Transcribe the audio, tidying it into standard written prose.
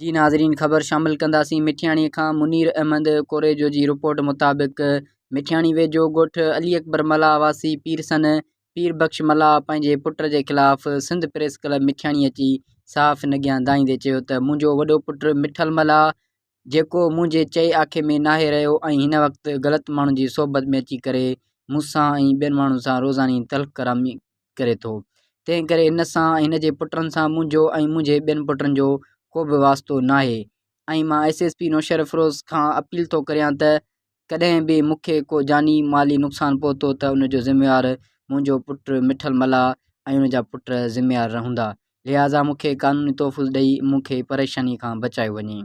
جي ناظرين خبر شامل ڪنداسين مٺياڻي کان منير احمد ڪوريجو جي رپورٽ مطابق مٺياڻي ويجهو ڳوٺ علي اڪبر ملاح واسي پيرسن پير بخش ملاح پنهنجي پٽ جي خلاف سنڌ پريس ڪلب مٺياڻي اچي صحافين اڳيان دانهيندي چيو ته منهنجو وڏو پٽ مٺل ملاح جيڪو منهنجي چئي آکي ۾ ناهي رهيو ۽ هن وقت غلط ماڻهن جي صحبت ۾ اچي ڪري مون سان ۽ ٻين ماڻهن سان روزاني تلخ ڪلامي ڪري ٿو، تنهن ڪري هن سان ۽ هن جي پٽن سان منهنجو ۽ منهنجي ٻين پٽن جو ڪو به واسطو ناهي ۽ مان ايس ايس پي نوشهروفيروز کان اپيل ٿو ڪريان ته ڪڏهن به مون کي ڪو جاني مالي نقصان پهتو ته ان جو ذميوار منهنجو پٽ مٺل ملاح ۽ ان جا پٽ ذميوار رهندا لهٰذا مون کي قانوني تحفظ ڏئي مون کي پريشاني کان بچايو وڃي.